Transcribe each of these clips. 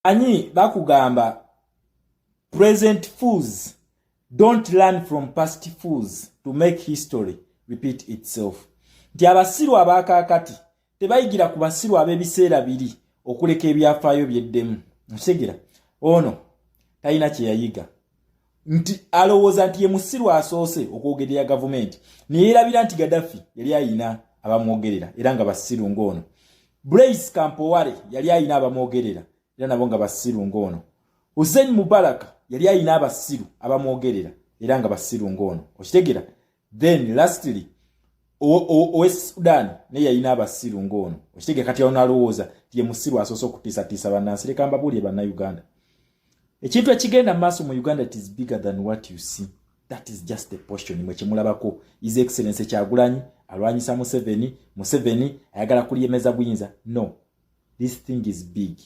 Anyi bakugamba, "Present fools don't learn from past fools to make history repeat itself," nti abasiru abakaakati tebayigira ku basiru ab'ebiseera biri okuleka ebyafaayo byeddemu. Nkitegera, ono talina kye yayiga, nti alowooza nti ye musiru asoose okwogerera gavumenti, neyerabira nti Gaddafi yali ayina abamwogerera era nga basiru ng'ono. Blaise Compaore yali ayina abamwogerera era nabo nga basiru ng'ono. Hussein Mubaraka yali ayina abasiru abamwogerera era nga basiru ng'ono. Okitegera? Then lastly, owe Sudan naye yalina abasiru ng'ono. Okitegera? Kati ono alowooza ti ye musiru asoose okutiisatiisa bannansi. Leka mbabuulire, Bannayuganda, ekintu ekigenda mu maaso mu Uganda, it is bigger than what you see. That is just a portion mwe kyemulabako. His Excellence Kyagulanyi alwanyisa Museveni, Museveni ayagala kulyemeza buyinza. No, this thing is big.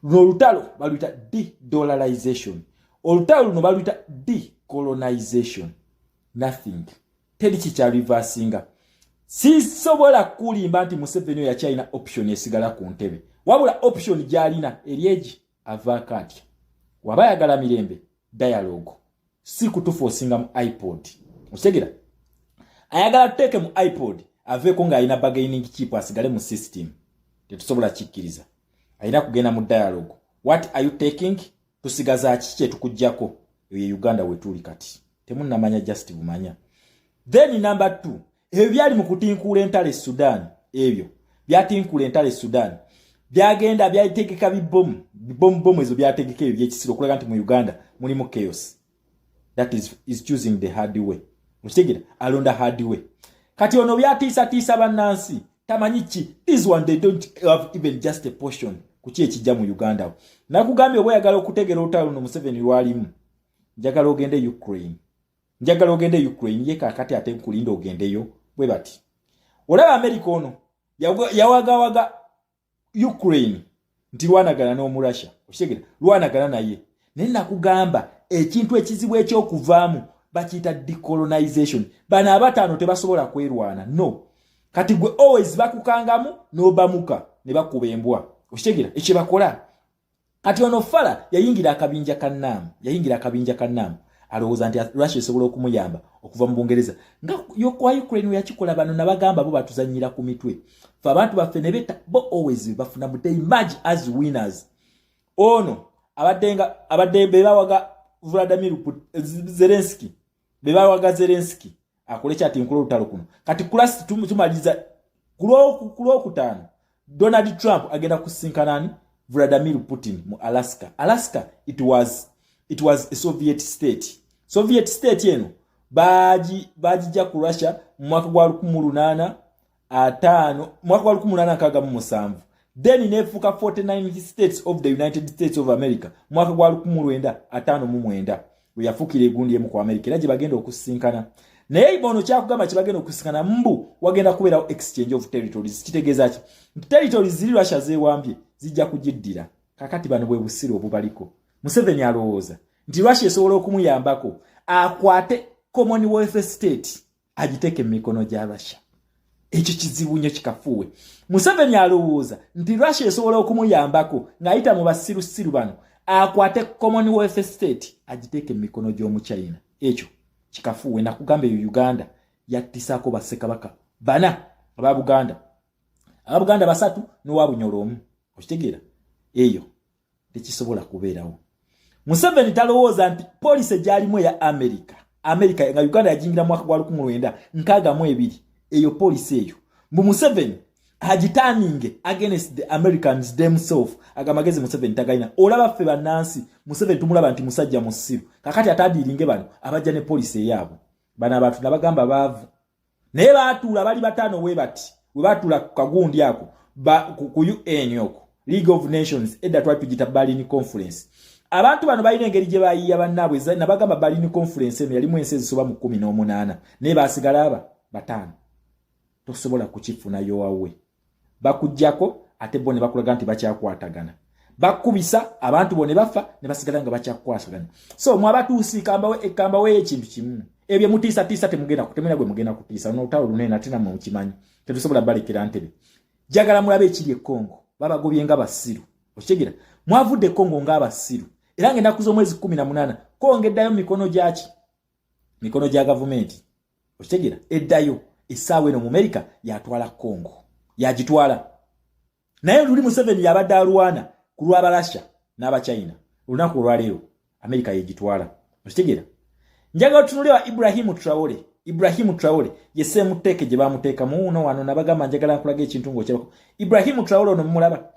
Luno olutalo baluyita de-dollarization, olutalo luno baluyita decolonization. Nothing, teri kikyareversinga. Sisobola kulimba nti Museveni oyo yakyalina option esigala ku ntebe, wabula option gy'alina eri egi avaako atya. Waba ayagala mirembe, dialogue, si kutuforcinga mu IPOD. Okitegera? Ayagala tuteeke mu IPOD, aveeko ng'alina bargaining chip, asigale mu system. Tetusobola kikkiriza. Alina kugenda mu dialogue. What are you taking? Tusigaza ki kyetukugjako? Eyo ye Uganda wetuli kati. Temunnamanya, just bumanya. Then number two, ebyo byali mu kutinkuula entalo e Sudan. Ebyo byatinkuula entalo e Sudan, byagenda byategeka bibomu, bibomubomu ezo byategeka, ebyo byekisiro okulaga nti mu Uganda mulimu chaos. That is choosing the hard way. Okitegera? Alonda hard way. Kati ono byatiisatiisa bannansi tamanyi ki. This one, they don't have even just a portion kuki ekijja mu Uganda. Nakugambye, oba oyagala okutegera olutalo luno Museveni lwalimu, njagala ogende Ukraine, njagala ogende Ukraine. Ye kakati ate nkulinda ogendeyo bwe bati. Olaba America ono yawagawaga Ukraine nti lwanagana n'Omurasha. Okitegera? Lwanagana naye. Naye nakugamba, ekintu ekizibu ekyokuvaamu bakiyita decolonization. Bano abataano tebasobola kwerwana. No, kati gwe always bakukangamu n'obamuka ne bakuba embwa. Okitegera? Ekyo bakola. Kati ono fala yayingira akabinja ka naamu, yayingira akabinja ka naamu, alowooza nti Russia esobola okumuyamba okuva mu Bungereza nga yokwa Ukraine weyakikola. Bano nabagamba, bo batuzanyira ku mitwe fe abantu baffe ne beta. Bo always bafuna, they emerge as winners. Ono abadde nga abadde bebawaga Vladimir Zelensky, bebawaga Zelensky akole kyati nkula olutalo kuno. Kati kulasi tumaliriza ku Lwokutaano, Donald Trump agenda kusinkana Vladimir Putin mu Alaska. Alaska, it was a Soviet state. Soviet state eno bagijja ku Russia mu mwaka gwa 1850, mwaka gwa 1867, then nefuuka 49 States of the United States of America mwaka gwa 1959, we yafuukira egundi emu ku America. Era gye bagenda okusinkana. Naye bono kyakugamba kyebagenda okusinkana, mbu wagenda kubeerawo exchange of territories. Kitegeeza ki? Nti territories ziri Russia zewambye zijja kugiddira. Kakati bano bwe busiru obubaliko. Museveni alowooza nti Russia esobola okumuyambako akwate Commonwealth state, agiteeke mu mikono gya Russia. Ekyo kizibu nnyo, kikafuuwe. Museveni alowooza nti Russia esobola okumuyambako ng'ayita mu basirusiru bano, akwate Commonwealth state, agiteeke mu mikono gy'Omuchina. Ekyo kikafuuwe. Nakugamba, eyo Uganda yattisaako bassekabaka bana aba Buganda, aba Buganda basatu n'owa Bunyolo omu. Okitegeera? Eyo tekisobola kubeerawo. Museveni talowooza nti policy gyalimu eya America, America nga Uganda yajingira mwaka gwa 1962, eyo policy eyo mbu Museveni agiturninge against the Americans themselves. Agamagezi Museveni tagalina. Olaba ffe bannansi, Museveni tumulaba nti musajja musiru. Kakati atadiiringe bano abajja ne policy eyaabwe. Bano abantu nabagamba baavu, naye baatuula bali bataano we bati, we baatuula ku kagundi ako ku UN okwo, League of Nations, edda twali tugita Berlin Conference. Abantu bano balina engeri gye bayiya bannaabwe. Nabagamba, Berlin Conference eno yalimu ensi ezisoba mu 18, naye baasigala aba bataano. Tosobola kukifuna yowawe. Bakugjako ate bo ne bakulaga nti bakyakwatagana. Bakubisa abantu bo ne bafa, ne basigala nga bakyakwatagana. So mwe abatuusi, kambaweyo ekintu kimu. Ebyo mutiisatiisa, temugenda, temulina gwe mugenda kutiisa. Nolutalo lunene, ate nammwe mukimanyi, tetusobola balekera ntebe. Jagala mulabe ekiri e Congo, babagobye nga basiru. Okitegera? Mwavudde Kongo ng'abasiru, era ng'ennaku z'omwezi 18 Kongo eddayo mu mikono gyaki? Mikono gya gavumenti. Okitegera? Eddayo. Essaawa eno mu Amerika yatwala Kongo, yagitwala. Naye luli Museveni yabadde alwana ku lw'Abarasha n'Abachina. Olunaku olwaleero Amerika yegitwala. Okitegera? Njagala otunule wa Ibrahimu Traore. Ibrahimu Traore ye semuteeke gye bamuteekamu uno wano. Nabagamba njagala nkulaga ekintu ng'okyabako. Ibrahimu Traore ono mumulaba,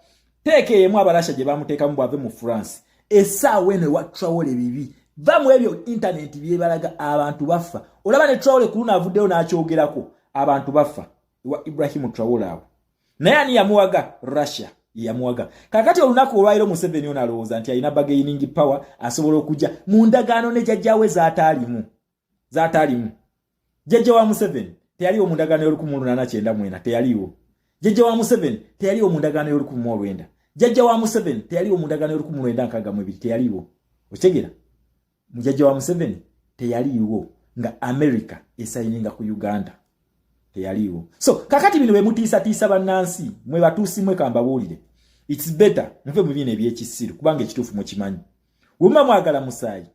teeke emu Abarasha gye bamuteekamu bwave mu France. Essaawa eno ewa Traore bibi. Va mu ebyo intaneti byebalaga, abantu bafa. Olaba ne Traore ku luno avuddeyo n'akyogerako, abantu bafa ewa Ibrahimu Traore awo. Naye ani yamuwaga? Russia yamuwaga. Kakati olunaku olwaliro Museveni ono alowooza nti alina bargaining power, asobola okujja mu ndagaano ne jjajjawe zaataalimu, zaataalimu. Jjajja wa Museveni teyaliwo mu ndagaano y'o1894, teyaliwo. Jjajja wa Museveni teyaliwo mu ndagaano y'o1900. Jjajja wa Museveni teyaliwo mu ndagaano y'o1962, teyaliwo. Okitegera? Mujjajja wa Museveni teyaliiwo nga America esayininga ku Uganda, teyaliiwo. So kakati bino bemutiisatiisa bannansi mwe batuusi mwe, kambabuulire, it's better muve mu bino ebyekisiru, kubanga ekituufu mukimanyi. Wemuba mwagala musaayi,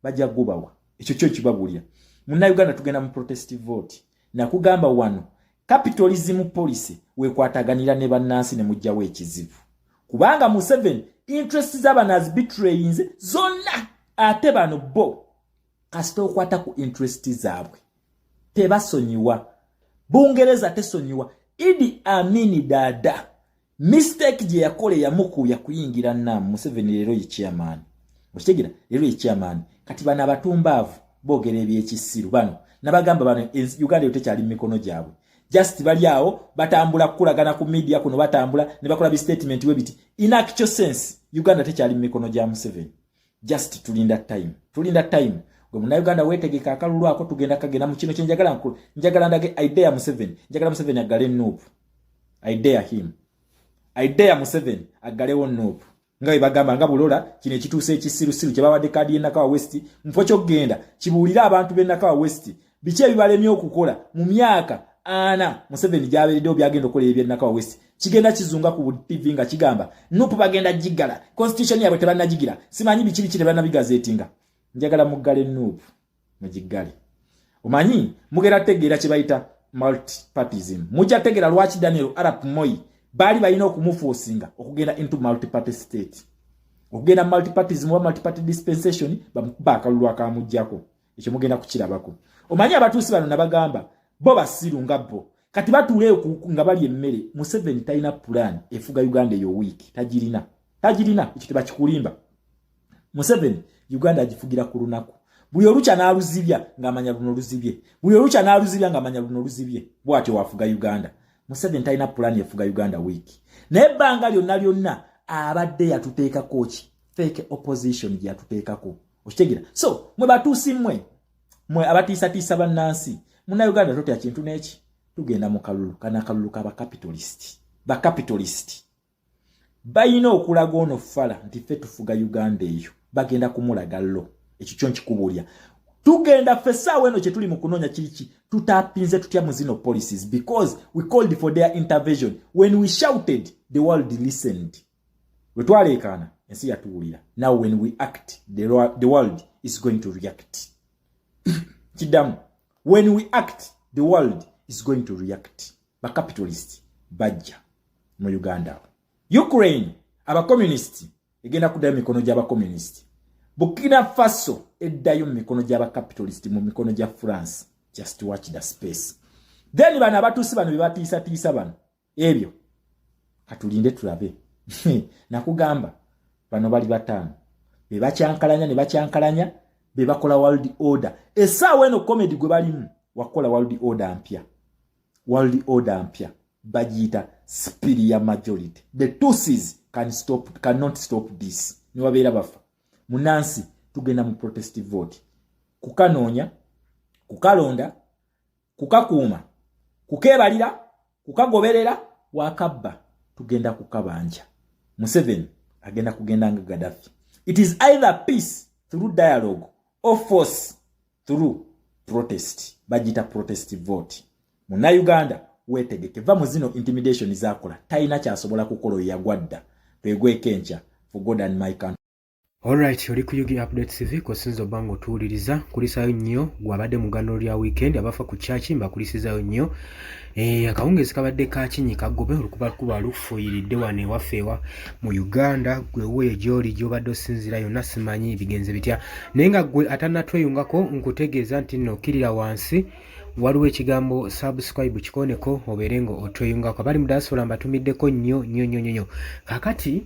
bajja gubawa. Ekyo kyo kibabuulira. Munnayuganda, tugenda mu protest vote. Nakugamba wano capitalism policy wekwataganira ne bannansi ne mugjawo ekizibu, kubanga Museveni interest z'abano azibetrayinze zonna. Ate bano bo kasita okwata ku interest zaabwe tebasonyiwa. Bungereza tesonyiwa. Idi Amini Dada mistake gye yakola eyamukubya kuyingira nam. Museveni leero ye chairman. Okitegera? Leero ye chairman. Kati bano abatumbaavu boogera ebyekisiru. Bano nabagamba bano, Uganda yo tekyali mu mikono gyabwe. Just bali awo batambula kukulagana ku media kuno, batambula ne bakola bi statement we biti. In actual sense, Uganda tekyali mu mikono gya Museveni. Just tulinda time, tulinda time. Gwe Munnayuganda weetegeka akalulu ako, tugenda kagenda mu kino. Kyenjagala nkulu, njagala ndage idea Museveni. Njagala Museveni aggale NUP. I dare him, I dare Museveni aggalewo NUP nga bwe bagamba nga bulola kino ekituusa ekisirusiru kye bawadde kaadi y'e West. Mufo ky'okugenda kibuulire abantu b'e Nakawa West biki ebibalemye okukola mu myaka 40 Museveni gy'abeereddewo, byagenda okukola eby'e Nakawa West. Kigenda kizunga ku TV nga kigamba NUP bagenda giggala, constitution yaabwe tebannagigira, simanyi biki biki, tebannabigazetinga. Njagala muggale NUP, mugiggale. Omanyi mugera tegeera kye bayita multipartism. Mujja tegeera lwaki Daniel Arap Moi baali balina okumuforcinga okugenda into multiparty state, okugenda multipartism oba multiparty dispensation, bamukuba akalulu akamuggyako. Ekyo mugenda kukirabako. Omanyi abatuusi bano nabagamba bo basiru nga bo. Kati batuuleyo nga bali emmere. Museveni talina plan efuga Uganda eyo wiiki, tagirina, tagirina. Ekyo tebakikulimba. Museveni Uganda agifugira ku lunaku. Buli olukya n'aluzibya ng'amanya luno luzibye, buli olukya n'aluzibya ng'amanya luno luzibye. Bw'atyo wafuga Uganda. Museveni talina pulaani efuga Uganda wiiki, naye ebbanga lyonna lyonna abadde yatuteekako ki? Fake opposition gye yatuteekako. Okitegeera? So mwe batuusi mmwe, mwe abatiisatiisa bannansi, Munnayuganda totya kintu n'eki. Tugenda mu kalulu kana, akalulu k'abacapitalist. Bacapitalist balina okulaga ono fala nti ffe tufuga Uganda eyo. Bagenda kumulaga lo. Ekyo kyo nkikubuulya. Tugenda ffe essaawa eno kye tuli mu kunoonya kiri ki? Tutapinze tutya mu zino policies? Because we called for their intervention. When we shouted, the world listened. Bwe twaleekaana, ensi yatuwulira. Now when we act, the world is going to react. Kiddamu, when we act, the world is going to react. Bacapitalist bajja mu Uganda. Ukraine abacommunist egenda kuddayo mikono gy'abacommunist. Burkina Faso eddayo mu mikono gy'abacapitalist, mu mikono gya France. Just watch the space. Then bano abatuusi bano be batiisatiisa bano, ebyo katulinde tulabe. Nakugamba bano bali bataano be bakyankalanya ne bakyankalanya, be bakola world order. Essaawa eno comedy gwe balimu wakukola world order mpya, world order mpya bagiyita superior majority. The Tutsis can stop, cannot stop this. Niwabeera bafa munansi. Tugenda mu protest vote kukanoonya, kukalonda, kukakuuma, kukeebalira, kukagoberera. Wakabba tugenda kukabanja. Museveni agenda kugenda nga Gaddafi. It is either peace through dialogue or force through protest. Bagiyita protest vote. Munnayuganda weetegeke, va mu zino intimidation zakola. Talina kyasobola kukola oyo, yagwa dda. Twegweko enkya for God and my country. Alright, oli ku UG Update TV kosinza obba ng'otuwuliriza. Nkulisaayo nnyo gw'abadde mu ggandulo lya weekend. Abafa ku church mbakulisizayo nnyo. Akawungeezi kabadde ka kinyi kagobe, olukubakuba lufuuyiridde wano ewaffe ewa mu Uganda. Gwe wuuyo gy'oli gy'obadde osinziira yonna, simanyi bigenze bitya, naye nga gwe atannatweyungako nkutegeeza nti nno okkirira wansi, waliwo ekigambo subscribe, kikoneko obeere nga otweyungako. Abali mu diaspora mbatumiddeko nnyo nnyo nnyo nnyo. Kakati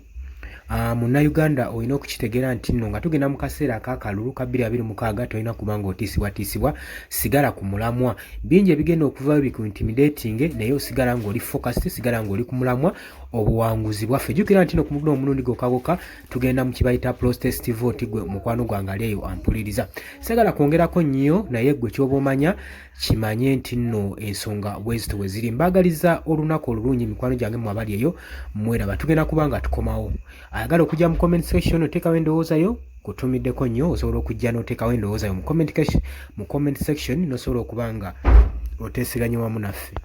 munnayuganda olina okukitegeera nti nno nga tugenda mu kaseera akakalulu ka 2026, tolina kuba nga otiisibwatiisibwa. Sigala ku mulamwa. Bingi ebigenda okuvayo biku intimidating, naye osigala ng'oli focused, sigala ng'oli ku mulamwa, obuwanguzi bwaffe. Jjukira nti no ku muguno omulundi gwokka tugenda mu kibayita protest vote. Gwe mukwano gwange ali eyo ampuliriza, sagala kwongerako nnyo, naye gwe kyoba omanya kimanye nti nno ensonga bwezito bwe ziri. Mbaagaliza olunaku olulungi, mikwano gyange mu abali eyo mweraba. Tugenda kuba nga tukomawo. Ayagala okujja mu comment section oteekawo endowooza yo, kutumiddeko nnyo. Osobola okujja n'oteekawo endowooza yo mu comment section, n'osobola okuba nga oteesiganye wamu naffe.